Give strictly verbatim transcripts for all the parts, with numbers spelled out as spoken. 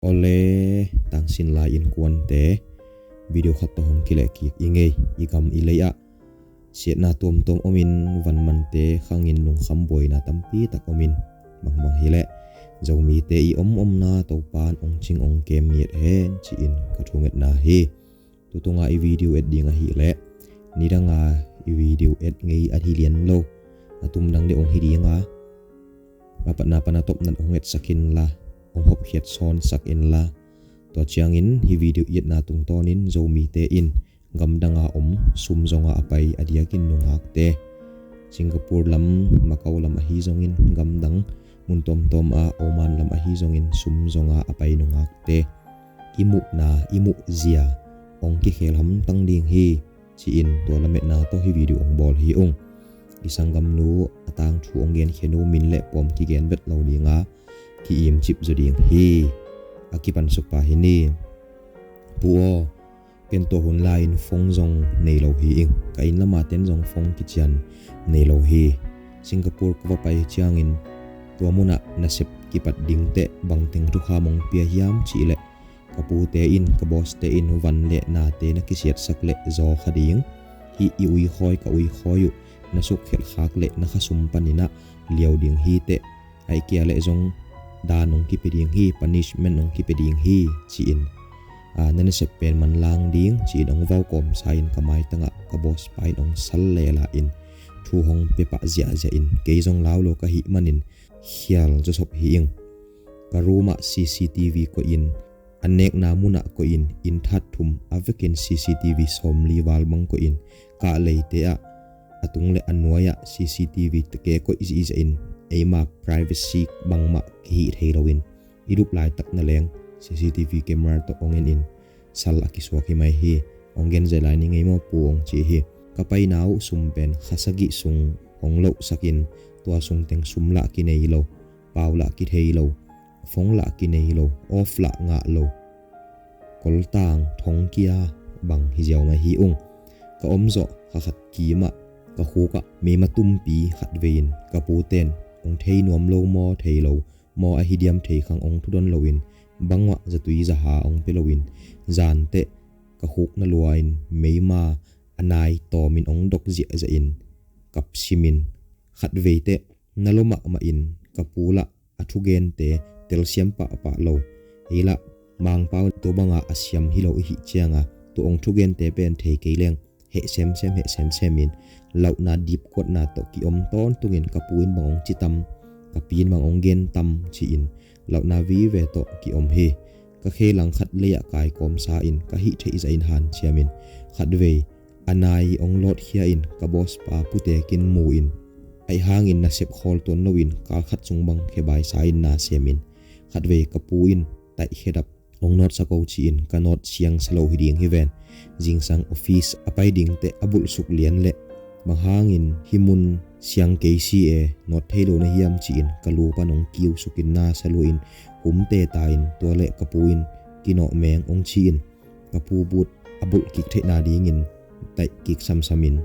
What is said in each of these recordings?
Awle, tangsin lai innkuante, video khat tawh hong kilehkik i ngei. I gam i lei-ah siatna tuamtuam omin vanmante khangin lungkham buaina tampi tak omin, bangbang hileh Zomite i om omna Topan ong cing ong kem ngiat hen ci-in ka thungetna hi. Tutunga i video et ding ahileh nidanga i video et ngei a hi lian lo, a tumdang deuh ong hi dinga, a patna pana topnat ong etsak inla, ong hopkhiat sawnsak inla. Tua ciangin hi video i etna tungtawnin Zomite in gamdanga om sum zonga a pai a diakin nungakte, Singapore lam, Macau lam ahi zongin, gamdang mun tuamtuam a Oman lam ahi zongin sum zonga a pai nungakte i muhna, i muhzia ong kikhel hamtang ding hi, ci-in tua lametna tawh hi video ong bawl hi ung. I sanggamnu a tangthu ong genkhia nu min le pawm kigen vet lo dinga, ki-imcip zaw ding hi. A kipan sukpa hi ni. Pu aw, ken tua hun lai-in phone zong nei lo hi ing. Ka inn lama ten zong phone kician nei lo hi. Singapore ka va pai ciangin tua munah nasep kipat dingteh bangteng thukham ong pia hiam cihleh, ka pute in, ka bawste in van le nate na kisiatsak leh zaw kha ding hi. I uikhawi, ka uikhawi uh na sukkhelh khak leh na khasum paninah liau ding hi teh. Ahih kei leh zong dan ong kipia ding hi, punishment ong kipia ding hi, ci-in, a, na nasep pen manlang ding, ci-in ong vau kawmsa in ka maitangah ka bawspa in ong sal lela in thu hong pia pah ziahziah in, kei zong lau lo ka hih manin khial zawsop hi ing. Ka room ah C C T V koih in, a nekna munah koih in, inn that thum a vekin C C T V sawmli val bang koih in, kah leite ah, a tung le a nuai ah C C T V teke koih zihziah in, eima privacy bangmah kihih thei loin, i dup laitak na leng C C T V camera tawh ong en in, sal a kisuak hi mai hi. Ong gen zia lai ni ngei maw pu, ong ci hi. Ka paina uh sum pen kha sagih sung hong lohsak in, tua sung teng sum lah kinei lo, pau lah kithei lo, phone lah kinei lo, off lah ngah lo, koltang thongkia bang hi ziau mai hi ung. Ka om zawh kha khat kimah ka khukah meima tumpi khat vei in ka puten ong thei nuam lo maw, thei lo maw, ahi diam thei khang ong thudon loin, bangmah zatui zaha ong pia loin, zanteh ka khuk na lua in meima a nai tawmin ong dok ziahziah in, kap simin, khat veiteh na lua mahmah in ka pu lah a thugente telsiam pahpah lo. Ei lah Mangpau tua banga a siam hi lo i hih cianga, tua ong thugente pen thei kei leng heh semsem, heh semsem in, lauhna dipkuatna tawh kiom tawntungin ka pu in bang ong ci tam, ka pi in bang ong gen tam ci-in, lauhna vive tawh kiom hi. Ka khe langkhat lei-ah kai kawmsa in ka hih theih zah in hanciamin, khat vei a nai ong lawtkhia in ka bawspa putekin mu in, aih hangin nasep khawl tuan loin kal khat sung bang khebaisa in na semin, khat vei ka pu in taih khedap ong nawtsak o ci-in, ka nawt siangsa lo hi ding hi ven. Zingsang office a pai dingteh a bulh suk lian leh, bang hangin hih mun siang kei si e, nawt thei lo na hiam ci-in ka lu pan ong kiu sukin na sa lua in, humte ta in, tua leh ka pu in kinawh meng ong ci-in, ka pu but a bulh kik theihna dingin taih kik samsamin,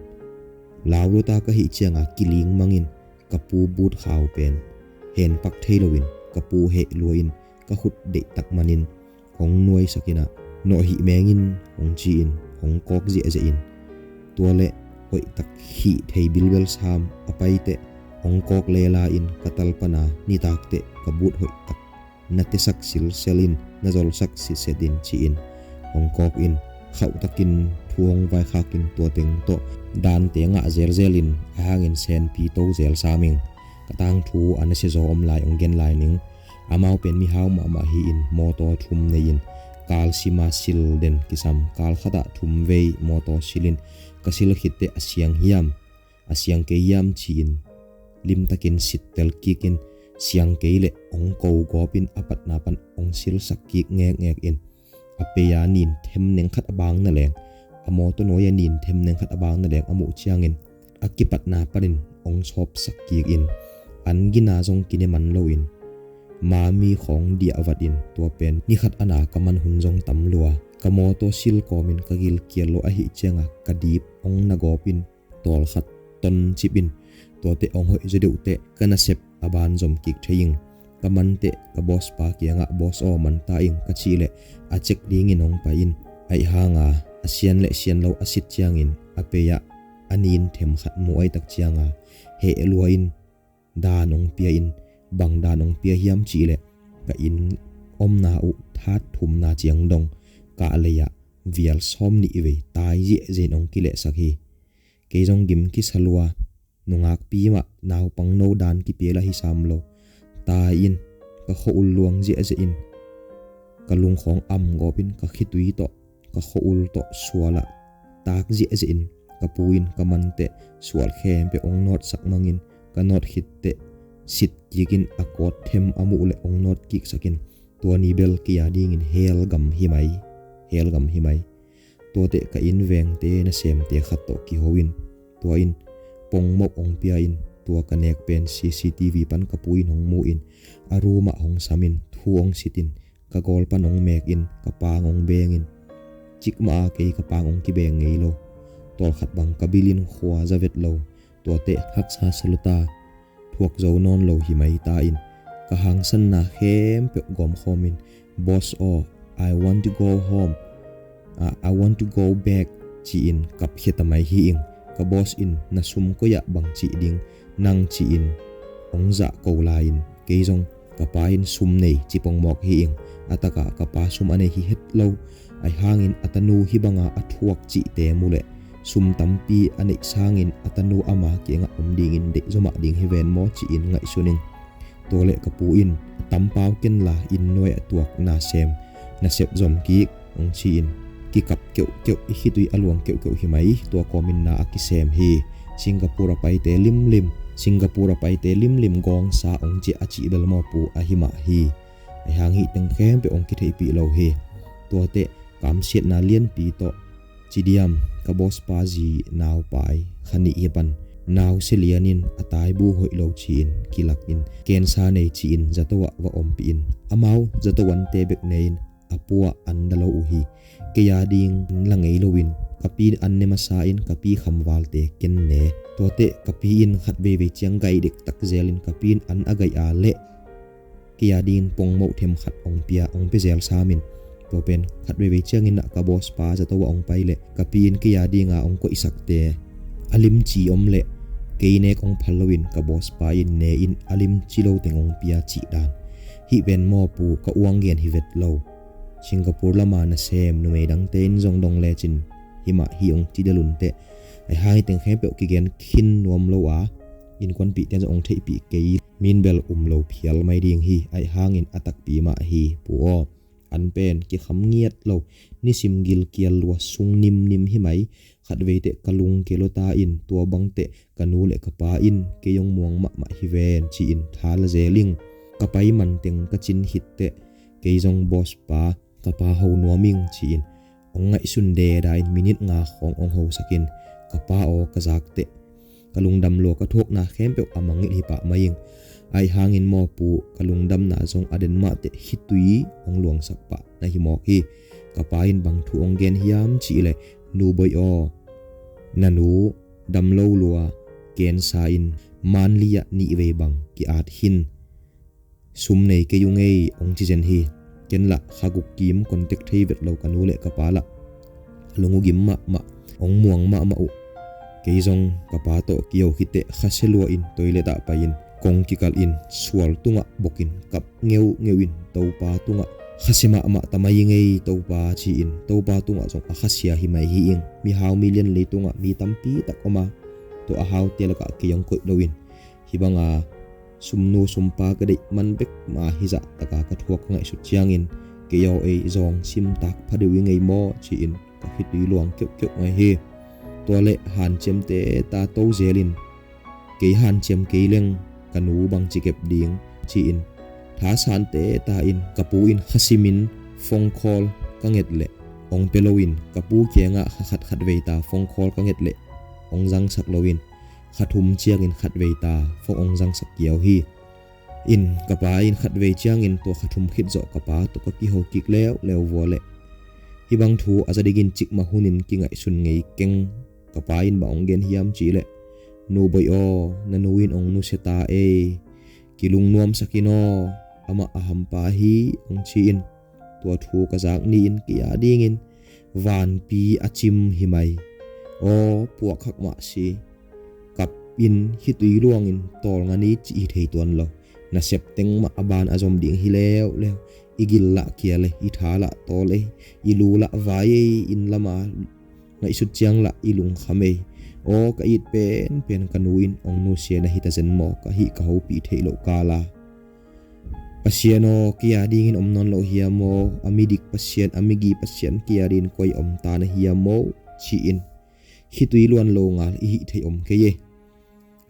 lau luta ka hih cianga kiling mangin ka pu but khau pen henpak thei loin ka pu heh lua in ka khut deihtak manin hong nuaisak inah, nawh hih mengin hong ci-in hong kawk ziahziah in, tua leh hoihtak hih thei bilbel sam a paiteh hong kawk lela in ka talpana nitakteh ka but hoihtak na tesak silsel in, na zolsak sitset in ci-in hong kawk in, khauhtakin thu hong vaikhakin tua teng tawh dante ngah zelzel in, a hangin senpi to zel saming. Ka tangthu a nasia zaw om lai ong gen lai ning. Amau pen mihau mahmah hi-in mawtaw thum nei-in, kal sima sil den kisam, kal khatah thum vei mawtaw silin, ka sil khitteh a siang hiam, a siang kei hiam ci-in limtakin sittel kikin, siang kei leh ong ko gawpin a patna pan ong silsak kik ngekngek in, a pei-a nin them neng khat a bang na leng, a mawtaw nuai-a nin them neng khat a bang na leng a muh ciangin a kipatna panin ong sawpsak kikin, an gina zong kine man loin, mami khawng diah vatin, tua pen ni khat ana ka man hun zong tam lua. Ka mawtaw sil kawmin ka gilkial lo ahih cianga ka dip ong na gawpin, tawlkhat toncipin, tuate ong hoih zaw deuhteh ka nasep a ban zom kik thei ing. ka manteh ka boss pa kiangah, "Boss aw, man ta ing," ka cih leh a cek dingin hong pai in. Aih hanga a sian le sian lo a sit ciangin a pei-ah a nin them khat mu aih tak cianga heh lua in dan hong pia in. Bang dan hong pia hiam cih leh, ka inn omna uh that thumna ciang dong kah lei-ah vial sawm nih vei tai ziahziah in hong kilehsak hi. Kei zong gim kisa lua, nungakpi mah, naupang no dan kipia lah hi sam lo. Tai in ka khua-ul luang ziahziah in, ka lungkhawng am gawp in, ka khitui tawh ka khua-ul tawh sualah tak ziahziah in, ka pu in ka manteh sual khempeuh hong nawtsak mangin, ka nawt khitteh sit kikin a kawt them a muh leh hong nawt kiksakin, tua ni bel kei a dingin hell gam hi mai, hell gam hi mai. Tuateh ka inn vengte nasemte khat tawh kiho in, tua in pongmoh hong pia in, tua ka nek pen C C T V pan ka pu in hong mu in, a room ah hong sam in, thu hong sit in, ka gawl pan hong mek in, ka pang hong beng in, cikmah a kei ka pang hong kibeng ngei lo. Tawlkhat bang ka bil in khua za vet lo. Tuateh haksa sa lua ta, thuak zo nawn lo hi mai ta in, ka hangsanna khempeuh gawmkhawm in, "Boss aw, I want to go home, ah, I want to go back," ci-in kapkhia ta mai hi ing. Ka boss in, "Na sum koi-ah bang cih ding nang?" ci-in hong zahko lai in, kei zong ka pa in sum nei ci pongmawk hi ing. A takah ka pa sum a nei hi het lo. Aih hangin a tanu hih banga a thuak cihte mu leh, sum tampi a neih sangin a tanu ama kiangah om dingin deih zomah ding hi ven maw ci-in ngaihsun ing. Tua leh ka pu in, "Tampau ken la, inn nuai-ah tuak nasem na sep zom kik," hong ci-in, "Kikap keuhkeuh, i khitui a luang keuhkeuh hi mai, tua kawmin na a kisem hi. Singapore a paite limlim, Singapore a paite limlim gawngsa hong ciah a cih bel mawpu ahi mah hi. Aih hang hih teng khempeuh hong kitheihpih lo hi." Tuateh kamsiatna lianpi tawh, ci diam, ka boss pa zi naupai kha nih hi pan, nau sia lian in a taibu hoih lo ci-in kilak in, cancer nei ci-in zato ah va ompih in, amau zato ante bek ne in, a pu ah an da lo uh hi. Kei a ding an la ngei loin ka pi in an ne masa in, ka pi khamvalte ken ne. Tuateh ka pi in khat veivei ciang gai dektak zel in, ka pi in an a gai a leh kei a dingin pongmoh them khat hong pia, hong pia zel sam in. Tua pen khat veivei ciangin ah ka boss pa zato ah hong pai leh, ka pi in kei a dinga hong koihsakte a limci om leh kei nek hong phal loin ka boss pa in ne in a limci lo teng hong pia cih dan. Hih pen mawpu ka uang gen hi vet lo. Singapore lama nasem numei dangte in zong dong lecin himah hih hong ci delun teh. Aih hang hih teng khempeuh kigen khin nuam lo a, innkuanpihte in zong hong theihpih kei, min bel um lo phial mai ding hi. Aih hangin a takpi mah hi, pu aw. An pen kikham ngiat lo, nisim gilkial lua, sung nimnim hi mai. Khat veiteh ka lungkia lua ta in, tua bangteh ka nu le ka pa in kei hong muang mahmah hi ven ci-in tha la zel ing. Ka pai manteng ka cin khitteh kei zong boss pa, ka pa ho nuam ing ci-in hong ngaihsun deda in minit nga khawng hong hosak in, ka pa aw ka zakteh ka lungdam lua, ka thuakna khempeuh a mangngilh hi pah mai ing. Aih hangin mawpu ka lungdamna zong a den mahteh khitui hong luangsak pah na hi mawk hi. Ka pa in bang thu hong gen hiam cih leh, "Nu Bawi aw, na nu dam lo lua, cancer in manli ah nih vei bang ki-at khin. Sum nei kei ung ei," hong ci zen hi. Ken lah kha guk kim contact thei vet lo ka nu le ka pa lah a lung uh gim mahmah, hong muang mahmah uh. Kei zong ka pa tawh kiho khitteh khasia lua in toilet ah pai in kong kikal in sual tungah bok in kap ngeungeu in, "Topa tungah khasia mahmah ta mai ing ei Topa," ci-in Topa tungah zong a khasia hi mai hi ing. Mihau milian leitungah mi tampi tak om a, tua a haute lakah kei hong koih loin, hih banga sumnu sumpa ka deih man bek mah hi zah taka ka thuak ka ngaihsut ciangin, "Kei aw ei zawng simtak pha deuh ing ei maw?" ci-in ka khitui luang keuhkeuh ngai hi. Tua leh hanciamte ta to zelin, "Kei hanciam kei leng ka nu bang ci kep ding?" ci-in thasante ta in, ka pu in kha simin phone call ka nget leh hong pia loin, ka pu kiangah kha khat khat vei ta phone call ka nget leh hong zangsak loin, kha thum ciangin khat vei ta phone hong zangsak kiau hi. In ka pa in khat vei ciangin tua kha thum khit zawh ka pa tawh ka kiho kik leuleu vua leh, hih bang thu a za dingin cikmah hunin kingaihsun ngei keng. Ka pa in bang hong gen hiam cih leh, "Nu Bawi aw, na nu in hong nusia ta ei. Kilungnuamsak in aw. amah a hampa hi, hong ci-in. Tua thu ka zak ni-in kei a dingin vanpi a cim hi mai. Aw, puak hak mah si. Kap in, khitui luangin tawlnga ni cih hi thei tuan lo. Nasep teng mah a ban a zom ding hi leuleu. I gil lah kial ei, i tha lah tawl ei, i lu lah vai ei, inn lama ngaihsut ciang lah i lungkham ei. Aw, ka it penpen ka nu in hong nusia na hi ta zen maw, ka hih ka hopih theih loh kala. Pasian aw, kei a dingin om nawn lo hiam maw, a midik Pasian, a migi Pasian kei a dingin koi om ta na hiam maw, ci-in. Khitui luan lo ngal i hih thei om kei e.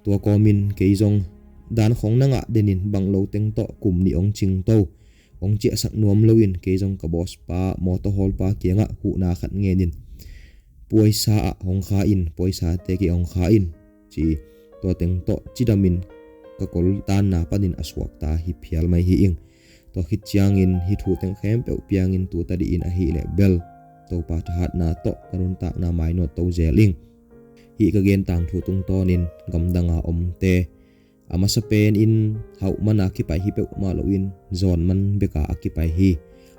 Tua kawmin kei zong dan khong na ngah denin bang lo teng tawh kum nih hong cingto, hong ciahsak nuam loin kei zong ka boss pa, mawtaw hawlpa kiangah huhna khat ngenin, puaisa ah hong kha in, puaisate kiang hong kha in, ci. Tua teng tawh cidamin ka kol tanna panin a suakta hi phial mai hi ing. Tua khit ciangin hih thu teng khempeuh piangin tu tadih in ahih leh bel Topa thahatna tawh ka nuntakna mainawt to zel ing. Hih ka gen tangthu tungtawnin gamdanga omte a masa penin hauh mana kipai hi peuhmah loin zawn man beka a kipai hi.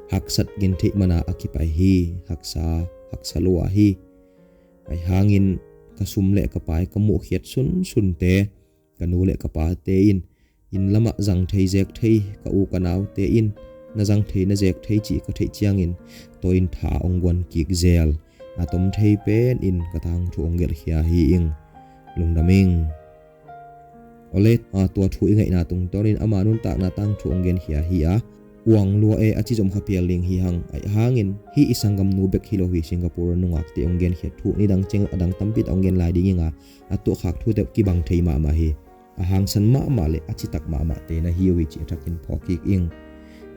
Haksat gentheih mana a kipai hi. Haksa, haksa lua hi. Ahi hangin ka sum le ka pai ka muhkhiat sunsunte, ka nu le ka pate in inn lamah zang thei zek thei, ka u ka naute in na zang thei na zek thei cih ka theih ciangin tua in tha hong guan kik zel. A tom thei penin ka tangthu hong gelhkhia hi ing. Lungdam ing. Awle, a, tua thu i ngaihna tungtawnin ama nuntakna tangthu hong genkhia hi a, uang lua e a ci zom kha phial ding hi hang. Ahi hangin hih i sanggamnu bek hi lo hi, Singapore nungakte hong genkhiat thu nidang ciang a dang tampi tak hong gen lai ding ing a, a tuahkhak thute kibang thei mahmah hi. A hangsan mahmah le a citak mahmahte na hi uh hi cih a thakin phawk kik ing.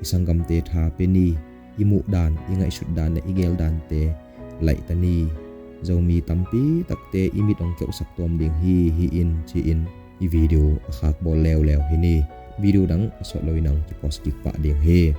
I sanggamte tha pe ni, i muhdan, i ngaihsutdan le i geldante laihta ni. Zomi tampi takte i mit hong keuhsak tuam ding hi, hi in, ci-in i video a khak bawl leuleu hi ni. Video dang a sawt loin hong kipost kik pah ding hi.